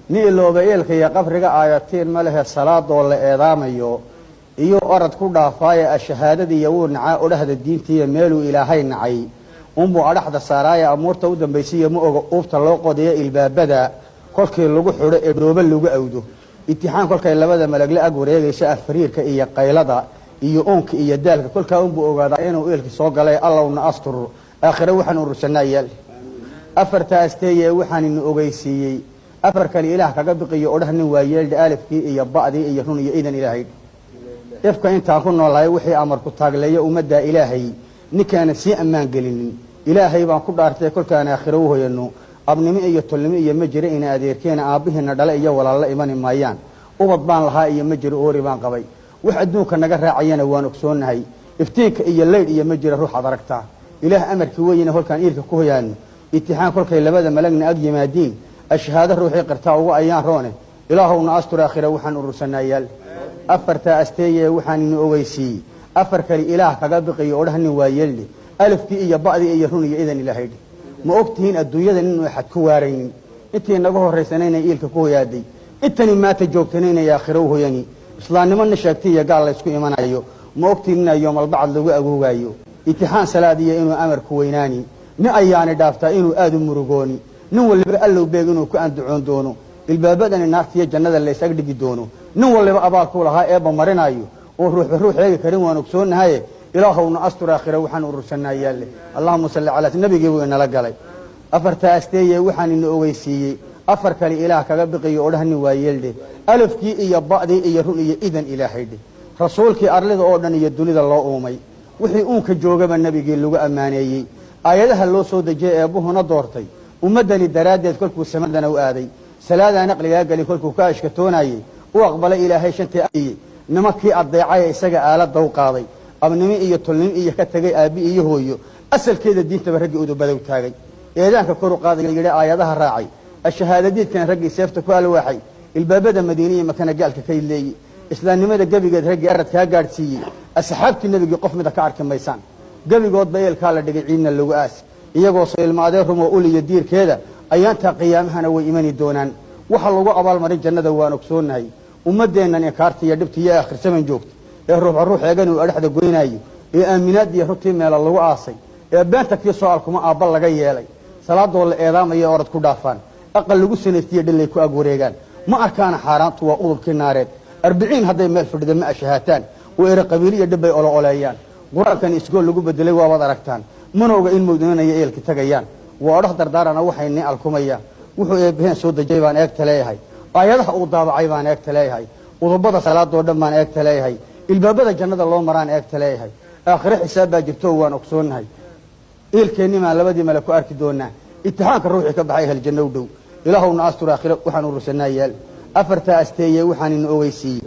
Ni ilooba eelka iyo qabriga aayatiin ma lehe, salaadoo la eedaamayo iyo orad ku dhaafaaye, ashahaadadiiyo wuu nacaa odhahda diintiiyo meeluu Ilaahay nacay unbuu adhaxda saaraaye, amuurta u dambaysiiyo ma oga uubta loo qodayo ilbaabada kolkii lagu xidho ee dhoobo lagu awdo, itixaan kolkay labada malagle ag wareegaysa, afariirka iyo qaylada iyo oonka iyo daalka kolkaa unbuu ogaadaa inuu eelki soo galay. Allowna astur, aakhire waxaan urursanaa yaal. Afarta asteeye waxaan inu ogeysiiyey, afar kale Ilaah kaga biqiyo odhah nin waa yeeldha, alifkii iyo ba'dii iyo run iyo idan Ilaahay. Ifka intaan ku noolahay wixii amarku taagleeyo ummaddaa Ilaahay ninkaanan sii ammaan gelinin, Ilaahay baan ku dhaartay kolkaan aakhiro u hoyano abnimo iyo tolnimo iyo ma jiro ina adeerkeena aabbihiina dhale iyo walaalla imani maayaan, ubad baan lahaa iyo ma jiro oori baan qabay, wax adduunka naga raacayana waan ogsoonnahay. Iftiinka iyo laydh iyo ma jiro ruuxaad aragtaa, Ilaah amarkii weyina kolkaan iilka ku hoyaano, itixaan kolkay labada malagna ag yimaadiin, ashahaado ruuxii qirtaa ugu ayaan roone. Ilaahowna astur, aakhira waxaan urursanaa yaal. Afartaa asteeye waxaan inu ogeysiiyey, afar kale Ilaah kaga biqiyo odhah nin waa yeeldhe, alifkii iyo ba'dii iyo run iyo idan Ilaahaydhe. Ma ogtihiin adduunyada ninu axad ku waaraynin? Intii naga horraysanayna iilka ku hoyaaday, intani maanta joogtanaynay aakhiro u hoyani, islaamnimona sheegtay iyo gaal laysku imanayo. Ma ogtihiin inaa yoomalbacad lagu agoogaayo, itixaan salaad iyo inuu amarku weynaani, nin ayaani dhaaftaa inuu aada u murugooni, nin waliba allow beeg inuu ku andacoon doono, ilbaabadani naartiiyo jannada lays agdhigi doono, nin waliba abaalkuu lahaa eebba marinaayo oo ruuxba ruux eegi karin, waan ogsoonnahaye. Ilaahowna astur, aakhira waxaan urursanaa yaalle. Allahuma salli calaa nabigii buu inala galay. Afartaa asteeye waxaan ina ogeysiiyey, afar kale Ilaah kaga biqiyo odhah nin waa yeeldhe, alafkii iyo ba'dii iyo run iyo idan Ilaahaydhe. Rasuulkii arlida oo dhan iyo dunida loo uumay, wixii uunka joogaba nebigii lagu ammaaneeyey, aayadaha loo soo dejiyey eebbuhuna doortay ummaddani daraaddeed, kolkuu samadana u aaday salaadaan aqligaa gelin, kolkuu ka ashkatoonayey u aqbalay Ilaahay shantii, nimankii addeecaya isaga aaladda u qaaday, abnimo iyo tolnimo iyo ka tegay aabbi iyo hooyo asalkeeda diintaba, raggii udubadow taagay eedaanka kor u qaaday yidhi aayadaha raacay, ashahaadadiidkana raggii seefta ku alwaaxay, ilbaabada Madiine iyo Makana gaalka ka idleeyey, islaamnimada gebigeed raggii aradkaa gaadhsiiyey, asxaabtii nebigii qof mida ka arki maysaan, gebigoodba eelkaa la dhigay ciidna lagu aas, iyagoo soo ilmaadee rumoo uliyo diirkeeda ayaantaa qiyaamahana way imani doonaan. Waxa lagu abaalmarin jannada waan ogsoonnahay. Ummaddeennan inkaarta iyo dhibta iyo aakhirsaman joogta ee ruuxa ruux eegan uu adhexda goynaayo, ee aaminaad iyo runtii meela lagu aasay, ee beenta kii soo alkuma aabba laga yeelay, salaadoo la eedaamaya orad ku dhaafaan, aqal lagu sanaystiyo dhillay ku ag wareegaan, ma arkaana xaaraantu waa udubkii naareed, 40 hadday meel fadhida ma ashahaataan oo ere qabiili iyo dhibbay olo oleeyaan, qur-aankan isgool lagu bedelay waabaad aragtaan, manowga in mowdinanaya eelka tagayaan. Waa odhax dardaarana waxay nin alkumayaan, wuxuu eebbaheen soo dejay baan eegta leeyahay, aayadaha uu daabacay baan eegta leeyahay, udubada salaadoo dhan baan eegta leeyahay, ilbaabada jannada loo maraan eegta leeyahay. Aakhire xisaab baa jirto waan ogsoonnahay, iilkeennimaan labadii male ku arki doonaa, itixaanka ruuxii ka baxay ahel janno u dhow. Ilaahowna astur, aakhire waxaan urursanaa yaal. Afartaa asteeye waxaan inu ogeysiiyey,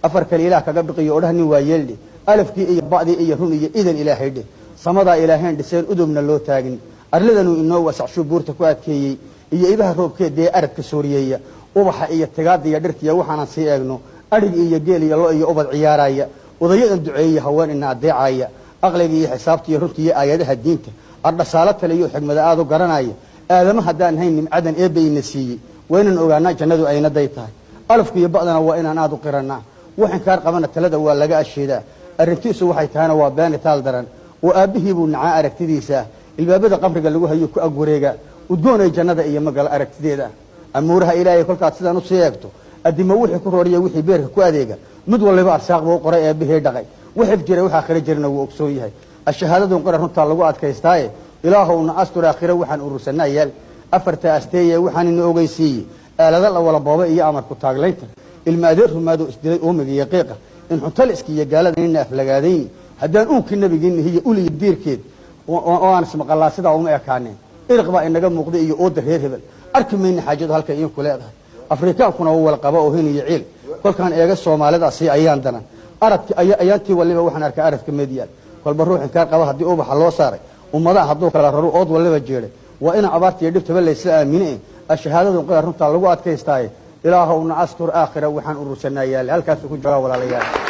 afar kale Ilaah kaga biqiyo odhah nin waa yeeldhe, alafkii iyo ba'dii iyo run iyo idan Ilaahaydhe. Samadaa Ilaaheen dhiseen udubna loo taagin, arlidanuu inoo wasacshuu buurta ku adkeeyey, iyo ibaha roobkeed dee aradka sooriyeeya, ubaxa iyo tigaada iyo dhirtiya waxaanan sii eegno, adhig iyo geel iyo lo iyo ubad ciyaaraya, odayadan duceeyey haween ina adeecaya, aqliga iyo xisaabta iyo runta iyo aayadaha diinta ardhasaalo taliyo xigmada aad u garanaya. Aadama haddaan hayn nimcadan eebba ina siiyey waa inaan ogaanaa jannadu aynaday tahay, alafka iyo ba'dana waa inaan aad u qirannaa, wax inkaar qabana talada waa laga asheedaa, arrintiisu waxay tahayna waa beeni taal daran oo aabbihii buu nacaa aragtidiisa, ilbaabada qamriga lagu hayo ku ag wareega, udgoonay jannada iyo magala aragtideeda. Amuuraha Ilaahay kolkaad sidaan usii eegto, addimo wixii ku rooriya wixii beerka ku adeega, mid waliba arsaaq buu qoray eebbihii dhaqay, wixif jiray wax aakhiro jirana wuu ogsoon yahay, ashahaadadun qora runtaa lagu adkaystaaye. Ilaahowna astur, aakhiro waxaan urursanaa yaal. Afarta asteeye waxaan ina ogeysiiyey, aalada la wala booba iyo amarku taaglaynta, ilma adeer rumaadoo isdilay uumiga iyo qiiqa, in xuntaliska iyo gaalada nina aflagaadayni, haddaan uunkii nabigiina hiyo uliyo diirkeed oo aan ismaqallaa sidaa uma ekaaneen, iriq baa inaga muuqday iyo ooda reer hebel, arki mayna xaajadu halkay iinku leedahay. Afrikaankuna u wala qaba oohin iyo ciil, kolkaan eega soomaalidaasi ayaan danan aradki ayaantii waliba waxaan arkaa aradka meedyaal, kolba ruux inkaar qaba haddii ubaxa loo saaray, ummadaha hadduu kala raru ood waliba jeeday, waa ina abaarta iyo dhibtaba laysla aamine, ashahaadadun qira runtaa lagu adkaystaaye. Ilaahowna astur, aakhira waxaan urursanaa yaale. Halkaasuu ku joogaa walaalayaal.